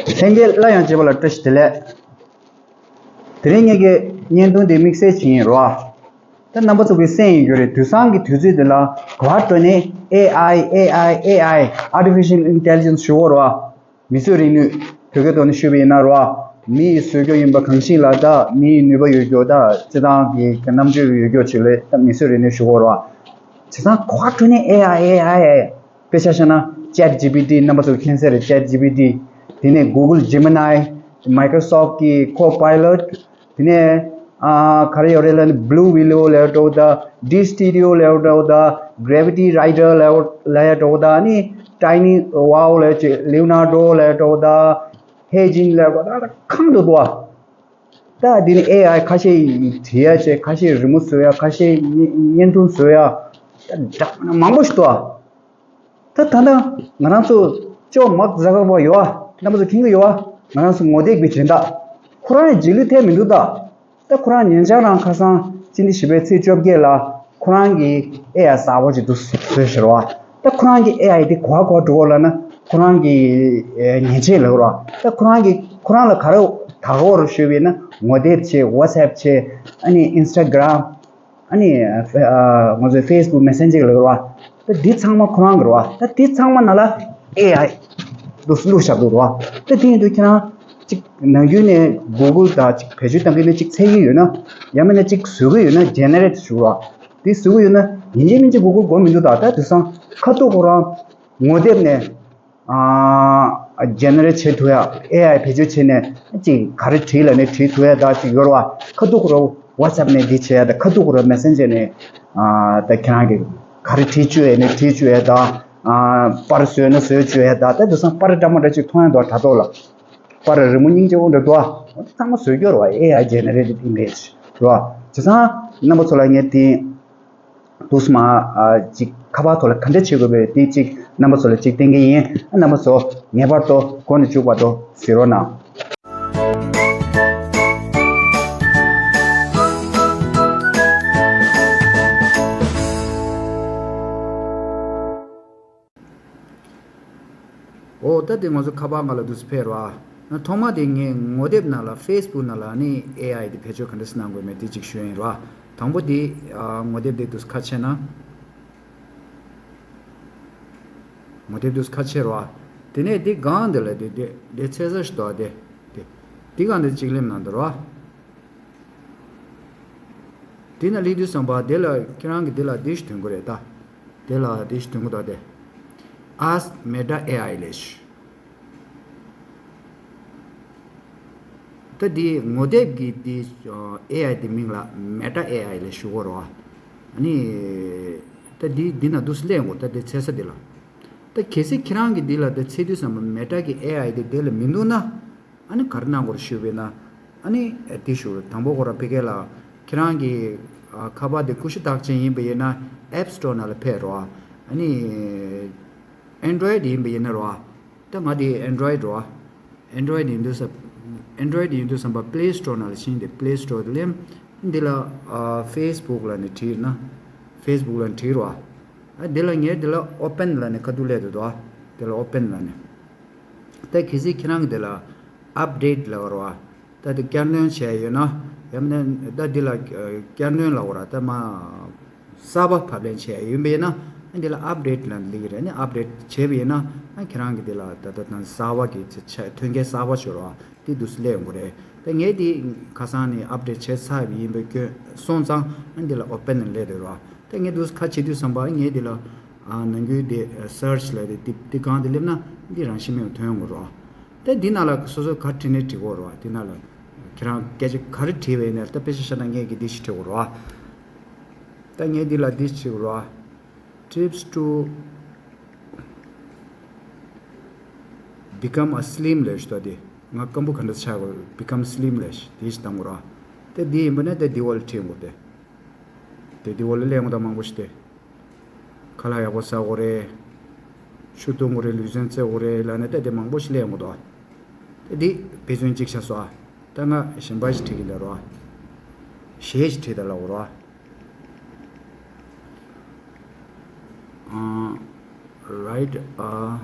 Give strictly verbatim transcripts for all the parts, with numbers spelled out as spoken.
ལྷན་རྒྱས་སླར་ཡང་མཇལ་བ་ལ་བཀྲ་ཤིས་བདེ་ལེགས། དེ་རིང་ངེད་ཀྱི་བརྙན་ཐུང་འདི་དམིགས་བསལ་ཅིག་ཡིན་རོ། ད་རྣམ་པ་ཚོ་གི་གསན་ཡིན་རྒྱུ་རེད། དུས་སང་གི་དུས་ཚོད་འདི་ལ་ག་བ་འགྲོ་ནས་ཨེ་ཨའི་ཨེ་ཨའི་ཨེ་ཨའི་Artificial Intelligence ཞུ་བ་རོ། མིས་བཟོས་རིག་ནུས། བོད་སྐད་ཐོག་ནས་ཞུས་པ་ཡིན་ན་རོ། མི་ཡིས་བཟོས་རྒྱུ་ཡིན་པ་གང་ཞིག་ལ་ད་མི་ཡི་ནུས་པ་ཡོད་རྒྱུ་ད་སྤྱི་བཏང་གི་རྣམ་དཔྱོད་ཡོད་རྒྱུ་ཅིག་ལ་ད་མིས་བཟོས་རིག་ནུས་ཞུ་བ་རོ། བྱས་ཙང་ག་བ་འགྲོ་ནས་ཨེ་ཨའི་ཨེ་ཨའི་ཨེ། དཔེ་ཆ་བཞག་ན་Chat G P T རྣམ་པ་ཚོ་མཁྱེན་གསལ་རེད། Chat G P T དེ་ནས་Google Gemini Microsoft གི་Copilot དེ་ནས་ཨ་ག་རེ་ཡོད་རེད་ལབ་ན་Blue Willow ལབ་འགྲོ་ད། D Studio ལབ་འགྲོ་ད། Gravity Writer ལབ་ལབ་འགྲོ་ད། ནི་Tiny Wow ལབ་ཅིག Leonardo ལབ་འགྲོ་ད། Heygen ལབ་འགྲོ་ད། ཁང་དུ་འདུག་ཨ། ད་འདི་ནི་ཨེ་ཨའི་ཁ་ཤས་བྲིས་ཡ་བྱས། ཁ་ཤས་རི་མོ་བཟོ་ཡ། ཁ་ཤས་བརྙན་བརྙན་ཐུང་བཟོ་ཡ། ད་འདྲ་མང་པོ་ཞིག་འདུག་ཨ། ད་ད་ལྟ་ང་རང་ཚོ་ཅོ་མག་ཛ་ཀར་བ་ཡོད་ཨ། རྣམ་པ་ཚོ་མཁྱེན་གྱི་ཡོད་ཨ། ང་རང་ཚོ་ངོ་དེབ་ཀྱི་སྦྱིན་བདག་ཁོ་རང་ཡི་རྗེས་ལུས་ཐེབས་མི་འདུག་ད། ད་ཁོ་རང་ཉེ་ཆར་རང་ཁ་སང་སྤྱི་ཟླ་བཞི་པའི་ཚེས་བཅོ་བརྒྱད་ལ་ཁོ་རང་གིས་ཨེ་ཨའི་གསར་པ་ཅིག་འདུག་བཟོས་ཤག་རོ། ད་ཁོ་རང་གི་ཨེ་ཨའི་དེ་ག་པར་ག་པར་འགྲོ་གི་ཡོད་ལབ་ན། ཁོ་རང་གི་ཨེ་མཉེན་ཆས་ལབ་རོ། ད་ཁོ་རང་གི་ཁོ་རང་ལ་ག་རེ་དགའ་པོ་རེད་ཞུས་པ་ཡིན་ན། ངོ་དེབ་བྱས། WhatsApp བྱས། ཨ་ནི་Instagram ཨ་ནི་ཨ་ང་ཚོའི་Facebook Messenger ལབ་རོ། ད་འདི་ཚང་མ་ཁོ་རང་གི་རོ། ད་འདི་ཚང་མ་ནང་ལ་ཨེ་ཨའི་འདུག་བླུགས་བཞག་འདུག་རོ། ད་དེ་ཡིན་དུས་ཁྱེད་རང་ཅིག་ནམ་རྒྱུན་ནས་Google དང་ཅིག་བེད་སྤྱོད་གཏོང་གི་ཡོད་ན། ཅིག་འཚོལ་གྱི་ཡོད་ན། ཡང་མིན་ན་ཅིག་བཟོ་གི་ཡོད་ན། Generate ཞུ་རོ། དེ་བཟོ་གི་ཡོད་ན་ཡིན་གཅིག་མིན་གཅིག་Google དགོས་མི་འདུག་ད། ད་དེང་སང་ཁ་ཐུག་ཁོ་རང་ངོ་དེབ་ནས་ཨ་Generate བྱེད་ཐུབ་ཡ། ཨེ་ཨའི་བེད་སྤྱོད་བྱས་ནས་ཅིག་ག་རེ་བྲིས་ལབ་ནས་བྲིས་ཐུབ་ཡ་ད་ཅིག་ཡོད་རེད་བ། ཁ་ཐུག་ཁོ་རང་WhatsApp ནས་འདི་བྱེད་ཡ་ད། ཁ་ཐུག་ཁོ་རང་Messenger ནས་ཨ་ད་ཁྱེད་རང་གིས་ག་རེ་བྲིས་བཅུག་ཡ་ནས་བྲིས་བཅུག་ཡ་ད། ཨ་པར་བཟོས་ན་བཟོས་བཅུག་ཡ་ད། ད་དེང་སང་པར་འདྲ་མི་འདྲ་ཅིག་མཐོང་ཡ་འདུག་དྲ་ཐོག་ལ། པར་རི་མོ་སྙིང་རྗེ་པོ་འདྲ་འདུག་ཨ། ཚང་མ་བཟོས་རྒྱུ་རེད་བ། ཨེ་ཨའི་Generated Image རེད་བ། བྱས་ཙང་རྣམ་པ་ཚོ་ལ་ངས་དེ་འདུག་སེ་མ་ཨ་ཅིག་ཁ་པར་ཐོག་ལ་ག་འདྲ་བྱེད་དགོས་པའི་དེ་ཅིག་རྣམ་པ་ཚོ་ལ་ཅིག་བསྟན་གྱི་ཡིན། རྣམ་པ་ཚོ་ངེས་པར་དུ་མགོ་ནས་མཇུག་བར་དུ་གཟིགས་རོགས་གནང་། འོ་ད་དེ་ང་ཚོ་ཁ་པར་ང་ལ་འདུག་སེ་ཕེབས་ར། ཐོག་མ་དེ་ངས་ངོ་དེབ་ནང་ལ་Facebook ནང་ལ་ནི་ཨེ་ཨའི་དེ་བེད་སྤྱོད་ག་འདྲ་སེ་གནང་དགོས་མེད་དེ་ཅིག་ཞུ་ཡིན་ར། དང་པོ་དེ་ཨ་ངོ་དེབ་དེ་འདུག་སེ་ཁ་ཕྱེ་ན། ངོ་དེབ་འདུག་སེ་ཁ་ཕྱེ་ར། དེ་ནས་དེ་སྒང་དེ་ལ་དེ་དེ་དེ་ཚེས་གཟའ་ཞིག་འདུག་ཨ། དེ་དེ་དེ་སྒང་དེ་གཅིག་ལེམ་ནང་དུ་ར། དེ་ན་སླེབས་དུས་ཙམ་པ་དེ་ལ་ཁྱེད་རང་གི་དེ་ལ་དེ་ཞིག་ཐོན་གི་རེད་ད། དེ་ལ་དེ་ཞིག་ཐོན་གི་འདུག་སྟེ། Ask Meta A I ལབ་ཞུ། ད་དེ་ངོ་དེབ་ཀྱི་དེ་ཨེ་ཨའི་དེ་མིང་ལ་Meta A I ལབ་ཞུ་གི་རེད་བ། ཨ་ནི་ད་དེ་དེ་ན་འདུག་སེ་སླེབས་འགོ། ད་དེ་འཚོལ་ས་དེ་ལ། ད་གལ་སྲིད་ཁྱེད་རང་གི་དེ་ལ་དེ་འཚོལ་དུས་ཙམ་པ་Meta གི་ཨེ་ཨའི་དེ་དེ་ལ་མི་འདུག་ན། ཨ་ནི་ག་རེ་གནང་དགོས་རེད་ཞུས་པ་ཡིན་ན། ཨ་ནི་དེ་ཞུ། དང་པོ་ཁོ་རང་ཕ་གི་ལ་ཁྱེད་རང་གི་ཨ་ཁ་པར་དེ་ཀུ་ཤུ་རྟགས་ཅན་ཡིན་པ་ཡིན་ན་App Store ནང་ལ་ཕེབས་རོགས། ཨ་ནི་Android ཡིན་པ་ཡིན་ན་རོགས། ད་ང་དེ་Android རོགས། Android ཡིན་དུས་ཙམ། Android ཡིན་དུས་ཙམ་པ་Play Store ནང་ལ་ཕྱིན་ཏེ་Play Store དེ་ལེམ། འདི་ལ་ཨ་Facebook ལབ་ནས་བྲིས་ན། Facebook ལབ་ནས་བྲིས་རོགས། ཨ་འདི་ལ་ངས་འདི་ལ་Open ལབ་ནས་ཁ་ཐུག་སླེབས་འདུག་དོ། འདི་ལ་Open ལབ་ནས། ད་གལ་སྲིད་ཁྱེད་རང་གི་དེ་ལ་Update ལབ་རོགས། ད་དེ་བསྐྱར་འདོན་བྱས་ཡོད་ན། ཡང་མིན་ན་ད་འདི་ལ་ཨ་བསྐྱར་འདོན་ལབ་རོགས། ད་མ་གསར་པ་ཕབ་ལེན་བྱས་ཡོད་པ་ཡིན་ན། ཨ་འདི་ལ་Update ལབ་འདི་གི་རེད། ནི་Update བྱས་པ་ཡིན་ན་ཨ་ཁྱེད་རང་གི་དེ་ལ་ད་ད་ད་གསར་པ་གི་ཆ་ཆ་ཐོན་སྐྱེད་གསར་པ་ཞུ་རོགས། དེ་འདུག་སེ་སླེབས་ཡོང་གི་རེད། ད་ངས་དེ་ཁ་སང་ནས་Update བྱས་ཚར་བ་ཡིན་པའི་སྐྱོན་སོང་ཙང་ཨ་འདི་ལ་Open ལབ་འདུག་རོགས། ད་ངས་འདུག་སེ་ཁ་ཕྱེ་དུས་ཙམ་པ་ངས་འདི་ལ་ཨ་ནང་ཁུལ་དེ་Search ལབ་དེ་དེ་དེ་སྒང་དེ་སླེབས་ན་འདི་རང་བཞིན་མེད་པར་ཐོན་ཡོང་གི་རོགས། ད་འདི་ནང་ལ་སོ་སོ་ག་རེ་བྲིས་ནའི་འབྲི་གི་རེད་བ། འདི་ནང་ལ་ཁྱེད་རང་སྐད་ཆ་ག་རེ་བྲིས་པ་ཡིན་ནའི། ད་དཔེ་ཆ་བཞག་ན་ངས་ཀྱིས་འདི་ཞིག་བྲིས་དགོས་རེད་བ། ད་ངས་འདི་ལ་འདི་ཞིག་བྲིས་དགོས་རེད་བ། Tips to become a slim ལབ་ཞིག་འདུག་དེ་ང་སྐམ་པོ་ག་འདྲ་ཆགས་དགོས། Become slim ལབ་ཞིག་དེ་ཞིག་བཏང་དགོས་རེད་བ། ད་འདི་ཡིན་པ་ན་ད་འདི་འོག་ལ་བྲིས་དགོས་ཏེ། དེ་འདི་འོག་ལ་གླེང་དགོས་ད་མང་པོ་ཞིག་སྟེ། ཁ་ལག་ཡག་པོ་ཟ་དགོས་རེད། ཆུ་འཐུང་དགོས་རེད། ལུས་རྩལ་རྩེ་དགོས་རེད་ལབ་ནས་ད་དེ་མང་པོ་ཞིག་གླེང་དགོས་འདུག་ད་འདི་དཔེ་མཚོན་གཅིག་བཞག་སོང་ཨ། ད་ང་གཞན་པ་ཞིག་བྲིས་ཀྱི་ལ་རོ། གཞས་ཞིག་བྲིས་ད་ལ་འོ་རོ། ཨ། Write a།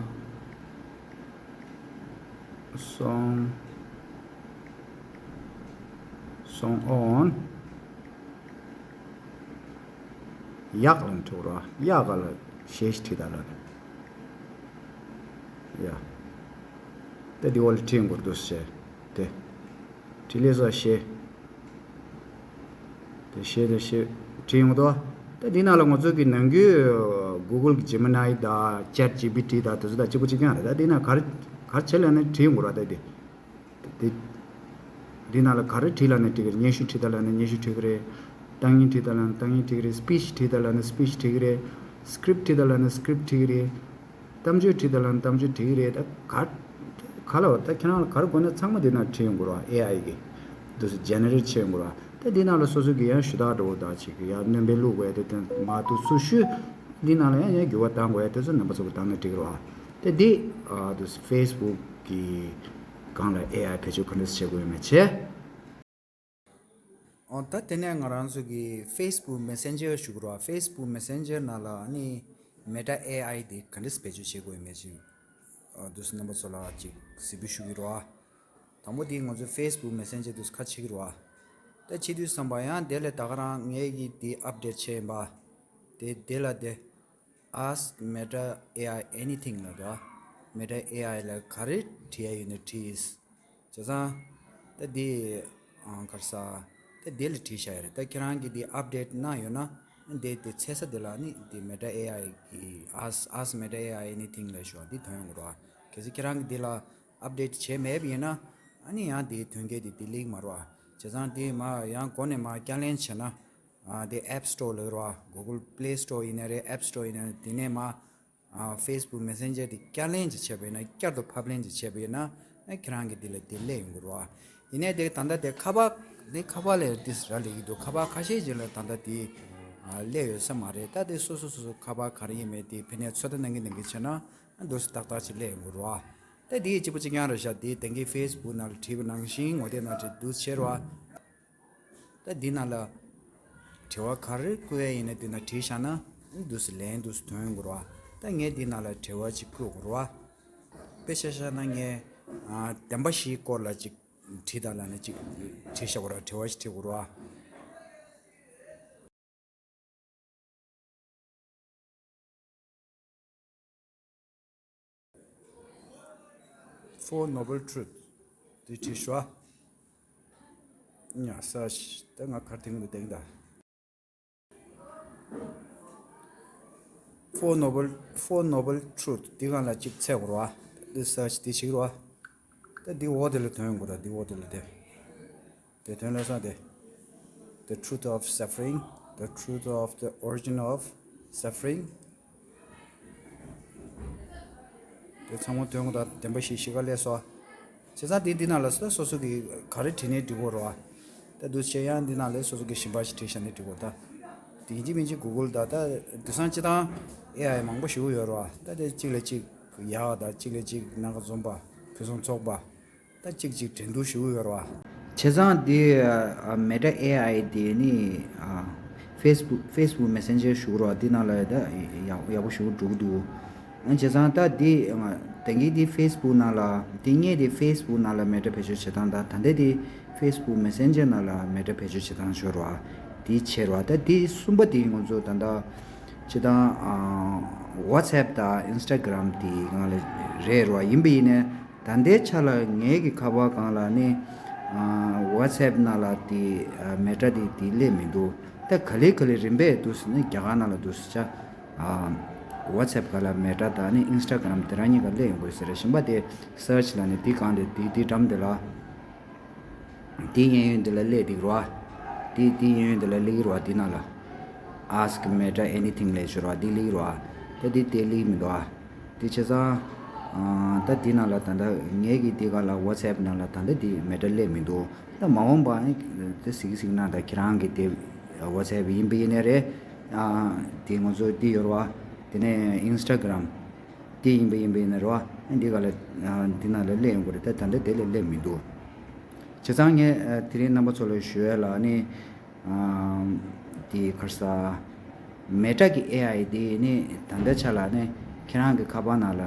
སོང་སོང་ཨོན། ཡག་ལ་འགྲོ་ར། ཡག་ག་ལ་ཤེས་ཤིག་ཁྲིད་ད་ལ་ནི། ཡ། ད་འདི་འོག་ལ་ཁྲིད་འགོར་འདུག་ཟེར། དེ། ཁྲིད་ལས་ས་ཤེས། དེ་ཤེས་དེ་ཤེས་ཁྲིད་ཡོང་དོ། ད་འདི་ནང་ལ་ང་ཚོ་གི་ནང་རྒྱུད་Google་གི་Gemini་དང་ChatGPT་དང་དེ་ཚོ་དང་གཅིག་པ་གཅིག་རྐྱང་རེད། ད་འདི་ནང་ག་རེ་ག་རེ་བྱེད་ལ་ནི་ཁྲིད་ཡོང་དགོས་ར། ད་དེ། དེ། འདི་ནང་ལ་ག་རེ་བྲིས་ལབ་ན་འགྲིག་གི་རེད། སྙན་ཞུ་བྲིས་ད་ལབ་ན་སྙན་ཞུ་འགྲིག་གི་རེད། གཏམ་ངན་བྲིས་ད་ལབ་ན་གཏམ་ངན་འགྲིག་གི་རེད། Speech་བྲིས་ད་ལབ་ན་Speech་འགྲིག་གི་རེད། Script་བྲིས་ད་ལབ་ན་Script་འགྲིག་གི་རེད། གཏམ་བརྗོད་བྲིས་ད་ལབ་ན་གཏམ་བརྗོད་འགྲིག་གི་རེད། ད་ག་ག་ལ་བ་ད་ཁྱེད་རང་ལ་ག་རེ་དགོས་ན་ཚང་མ་འདི་ནང་བྲིས་ཡོང་གི་རེད་བ། ཨེ་ཨའི་གི་འདུག་སེ་Generate་བྱས་ཡོང་གི་རེད་བ། ད་འདི་ནང་ལ་སོ་སོ་གི་ཡང་ཞུ་དག་འདྲ་བོ་དག་ཅིག་གི་ཡང་སྣོན་པ་བླུག་དགོས་ཡ་དེ་དེ་མ་གཏོགས་སུ་ཞུ། འདི་ནང་ལ་ཡང་ཡང་འགྱུར་བ་གཏང་དགོས་ཡ་དེ་ཚོ་རྣམ་པ་ཚོ་གི་བཏང་ན་འགྲིག་གི་རེད་བ། ད་འདི་ཨ་འདུག་སེ་Facebook་གི་སྒང་ལ་ཨེ་ཨའི་བེད་སྤྱོད་ག་འདྲ་བྱེད་དགོས་ཡོད་མེད་བྱས། ཨོ་ད་དེ་ནས་ང་རང་ཚོ་གི་Facebook Messenger་ཞུ་གི་རེད་བ། Facebook Messenger་ནང་ལ་ཨ་ནི་Meta ཨེ་ཨའི་དེ་ག་འདྲས་བེད་སྤྱོད་བྱེད་དགོས་ཡོད་མེད་ཅིག་ཨ་འདུག་སེ་རྣམ་པ་ཚོ་ལ་ཅིག་གཟིགས་འབུལ་ཞུ་གི་རེད་བ། དང་པོ་དེ་ང་ཚོ་Facebook Messenger་འདུག་སེ་ཁ་ཕྱེ་གི་རེད་བ། ད་ཕྱེ་དུས་ཙམ་པ་ཡང་དེ་ལས་ད་ག་རང་ངས་ཀྱི་དེ་update་བྱས་ཡིན་པ། དེ་དེ་ལ་དེ། Ask Meta ཨེ་ཨའི་Anything་ལབ་ར། Meta ཨེ་ཨའི་ལ་ག་རེ་དྲི་ཡ་ཡོད་ན་དྲིས། བྱས་ཙང་། ད་འདི། ཨང་གར་ས། ད་འདི་ལ་དྲིས་བཞག་ཡ་རེད། ད་ཁྱེད་རང་གིས་འདི་update་གནང་ཡོད་ན། འདི་འདི་འཚོལ་ས་འདི་ལ་ནི་འདི་Meta ཨེ་ཨའི་གི་Ask Ask Meta ཨེ་ཨའི་Anything་ལབ་ཞོག་འདི་ཐོན་ཡོང་གི་རེད་བ། གལ་སྲིད་ཁྱེད་རང་གིས་འདི་ལ་update་བྱས་མེད་པ་ཡིན་ན། ཨ་ནི་ཡང་འདི་ཐོན་སྐད་འདི་འདི་སླེབས་ཀྱི་མ་རེད་བ། བྱས་ཙང་འདི་མ་ཡང་འགོ་ནས་མ་བསྐྱར་ལེན་བྱས་ན། ཨ་དེ་App Store་ལབ་རོ། Google Play Store་ཡིན་ན་རེད། App Store་ཡིན་ན་རེད། དེ་ནས་མ་ཨ་Facebook Messenger་དེ་བསྐྱར་ལེན་ཅིག་བྱས་པ་ཡིན་ན། བསྐྱར་དུ་ཕབ་ལེན་ཅིག་བྱས་པ་ཡིན་ན། ཨ་ཁྱེད་རང་གི་དེ་ལ་དེ་སླེབས་ཡོང་གི་རེད་བ། ཡིན་ནའི་དེ་ད་ལྟ་དེ་ཁ་པར་དེ་ཁ་པར་ལ་དེ་ར་སླེབས་ཀྱི་འདུག་ཁ་པར་ཁ་ཤས་ཅིག་ལ་ད་ལྟ་དེ་ཨ་སླེབས་ཡོད་ས་མ་རེད། ད་དེ་སོ་སོ་སོ་སོ་ཁ་པར་ག་རེ་ཡིན་མེད་དེ་ཕ་ནས་ཚོད་ལྟ་གནང་གི་གནང་གི་བྱས་ན། ཨ་འདུག་སེ་ཏག་ཏག་ཅིག་སླེབས་ཡོང་གི་རེད་བ། ད་དེ་གཅིག་པ་གཅིག་རྐྱང་རེད་ཤག་དེ་དེང་གི་Facebook་ནང་ལ་བྲིས་པ་ནང་བཞིན་ངོ་དེབ་ནང་བྲིས་འདུག་བྱས་རེད་བ། ད་འདི་ནང་ལ་དྲི་བ་ག་རེ་བཀོད་ཡ་ཡིན་ན་འདི་ནང་བྲིས་བཞག་ན་འདུག་སེ་ལན་འདུག་སེ་ཐོན་ཡོང་གི་རེད་བ། ད་ངས་འདི་ནང་ལ་དྲི་བ་ཅིག་བཀོད་དགོས་རེད་བ། དཔེ་ཆ་བཞག་ན་ངས་ཨ་བདེན་པ་བཞིའི་སྐོར་ལ་ཅིག་བྲིས་དང་ལབ་ན་ཅིག་བྲིས་བཞག་དགོས་རེད་བ། དྲི་བ་ཞིག་དྲི་དགོས་རེད་བ། Four Noble Truth དེ་བྲིས་ཤོག་ཡ་search དེ་ང་གར་དེང་དུ་དེང་ད། Four Noble Four Noble Truth དེ་གང་ལ་གཅིག་འཚོལ་དགོས་རེད་བ། དེ་search དེ་བྱེད་ཀྱི་རེད་བ། ད་དེ་འོག་དེ་ལ་ཐོན་དགོས་རེད། དེ་འོག་དེ་ལ་དེ། དེ་དོན་ལ་སོང་སྟེ། The truth of suffering, the truth of the origin of suffering. དེ་ཚང་མ་དོན་དག་བདེན་པ་བཞི་བཞི་ག་ལས་སོ། བྱས་ཙང་དེ་འདི་ནང་ལ་སོ་སོ་སོ་གི་ག་རེ་བྲིས་ནས་འབྲི་དགོས་རེད་བ། ད་འདུག་སེ་ཡང་འདི་ནང་ལ་སོ་སོ་གི་ཞིམ་པ་ཞིག་བྲིས་བཞག་ནས་འབྲི་དགོས་ད། དེ་ཡིན་གཅིག་མིན་གཅིག་Google་ད་ད་དེང་སང་སྤྱིར་བཏང་ཨེ་ཨའི་མང་པོ་ཞིག་ཡོད་རེད་བ། ད་དེ་གཅིག་ལ་གཅིག་ཡག་ད་གཅིག་ལ་གཅིག་སྣ་ཁ་འཛོམས་པ་ཕུན་སུམ་ཚོགས་པ། ད་གཅིག་གཅིག་འགྲན་བསྡུར་ཞུ་གི་ཡོད་རེད་བ། བྱས་ཙང་འདི་Meta ཨེ་ཨའི་འདི་ནི་Facebook Facebook Messenger ཞུ་གི་རེད་བ། འདི་ནང་ལ་ད་ཡག་ཡག་པོ་ཞུ་འགྲོ་གི་འདུག་བྱས་ཙང་ད་འདི་དེང་གི་འདི་Facebook ནང་ལ་འདི་སྔས་འདི་Facebook ནང་ལ་Meta བེད་སྤྱོད་བྱེད་སྟངས་དང་ད་ལྟ་འདི་Facebook Messenger ནང་ལ་Meta བེད་སྤྱོད་བྱེད་སྟངས་ཞུ་རེད་བ། འདི་བྱས་རེད་བ། ད་འདི་གསུམ་པ་འདི་ང་ཚོ་ད་ལྟ་སྤྱིར་བཏང་WhatsApp་དང་Instagram་འདི་སྒང་ལ་རེད་རེད་བ། ཡིན་པ་ཡིན་ནའི། ད་ལྟའི་ཆ་ལ་ངའི་གི་ཁ་པར་སྒང་ལ་ནི་WhatsApp་ནང་ལ་དེ་Meta་དེ་དེ་སླེབས་མི་འདུག་ད་ག་ལེ་ག་ལེ་རིམ་པས་འདུག་ཟེར་ན་རྒྱ་གར་ནང་ལ་འདུག་ཟེར་ཆ། WhatsApp་སྒང་ལ་Meta་དང་ནི་Instagram་དེ་རང་གཉིས་ཀ་སླེབས་ཡོང་གི་རེད་ཟེར་རེད། གཞན་པ་དེ་search་ལ་ནི་དེ་སྒང་དེ་དེ་དེ་འགྲམ་དེ་ལ། དེའི་གཡས་གཡོན་དེ་ལ་སླེབས་འདུག་རོ། དེ་དེའི་གཡས་གཡོན་དེ་ལ་སླེབས་ཀྱི་རོ། དེ་ནང་ལ་Ask Meta Anything་ལབ་ཞུ་རོ། དེ་སླེབས་ཀྱི་རོ། ད་དེ་དེ་སླེབས་མི་འདུག་ཨ། དེ་བྱས་ཙང་ཨ་ད་དེ་ནང་ལ་ད་ལྟ་ངས་ཀྱི་དེ་ག་ལ་WhatsApp་ནང་ལ་ད་ལྟ་དེ་Meta་སླེབས་མི་འདུག་ད་མ་འོངས་པ་དེ་གཟིགས་གཟིགས་གནང་དང་། ཁྱེད་རང་གི་དེ་WhatsApp་ཡིན་པ་ཡིན་ནའི་རེད། ཨ་དེ་ང་ཚོ་དེ་ཡོད་རོ། དེ་ནས་Instagram་དེ་ཡིན་པ་ཡིན་པ་ཡིན་ནའི་རོ། ཨ་དེ་ག་ལ་ཨ་དེ་ནང་ལ་སླེབས་ཡོང་གི་རེད། ད་ད་ལྟ་དེ་ལ་སླེབས་མི་འདུག་བྱས་ཙང་ངས་ཨ་དེ་རིང་རྣམ་པ་ཚོ་ལ་ཞུ་ཡ་ལ་ནི་ཨ་དེ་ག་རེ་ཟ། Meta་གི་ཨེ་ཨའི་དེ་ནི་ད་ལྟའི་ཆ་ལ་ནི་ཁྱེད་རང་གི་ཁ་པར་ནང་ལ་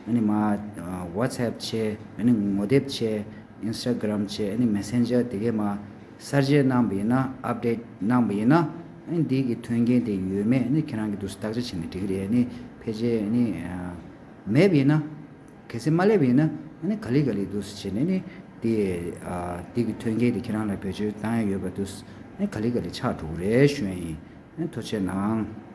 ཨ་ནི་མ་WhatsApp་བྱས། ཨ་ནི་ངོ་དེབ་བྱས། Instagram་བྱས། ཨ་ནི་Messenger་དེ་གས་མ་གསར་བརྗེ་གནང་བ་ཡིན་ན། update་གནང་བ་ཡིན་ན། ཨ་ནི་འདི་གི་མཐུན་རྐྱེན་དེ་ཡོད་མེད་ཨ་ནི་ཁྱེད་རང་གིས་འདུག་སེ་བརྟག་དཔྱད་བྱས་ནས་འགྲིག་གི་རེད། ཨ་ནི་ཕལ་ཆེར་ཨ་ནི་མེད་པ་ཡིན་ན། གལ་སྲིད་མ་སླེབས་པ་ཡིན་ན། ཨ་ནི་ག་ལེ་ག་ལེ་འདུག་སེ་བྱས་ནས་ཨ་ནི་དེ་ཨ་དེ་གི་མཐུན་རྐྱེན་དེ་ཁྱེད་རང་ལ་བེད་སྤྱོད་བཏང་ཡ་ཡོད་པ་འདུག་སེ། ཨ་ནི་ག་ལེ་ག་ལེ་ཆགས་འགྲོ་གི་རེད་ཞུ་ཡ་ཡིན། ཨ་ནི་ཐུགས་རྗེ་གནང་།